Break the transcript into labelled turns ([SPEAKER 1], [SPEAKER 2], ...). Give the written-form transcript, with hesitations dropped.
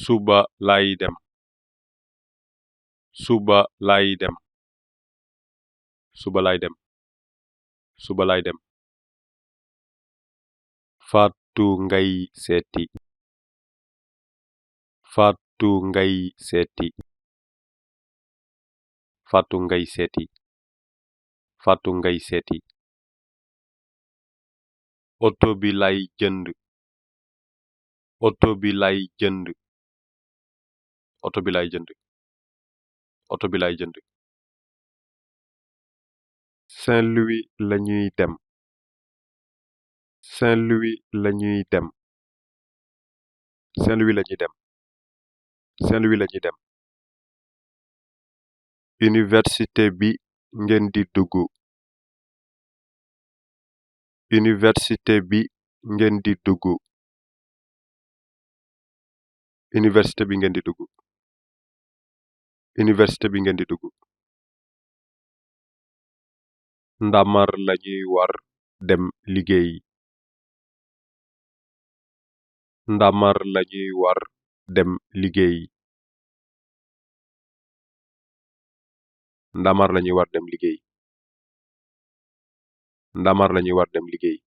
[SPEAKER 1] suba lay dem suba lay dem suba lay dem suba lay dem Fatou ngay seeti Fatou ngay seeti Fatou ngay seeti Fatou ngay seeti oto bi lay jënd oto bi lay jënd oto bi lay jënd oto bi lay jënd Saint-Louis lañuy dem Saint-Louis lañuy dem Saint-Louis lañuy dem Saint-Louis lañuy dem université bi ngeen di dugg université bi ngeen di dugg université bi ngeen di dugg université bi ngeen di dugg ndamar lañuy war dem liggéey ndamar lañuy war dem liggéey ndamar lañuy war dem liggéey ndamar lañuy war dem liggéey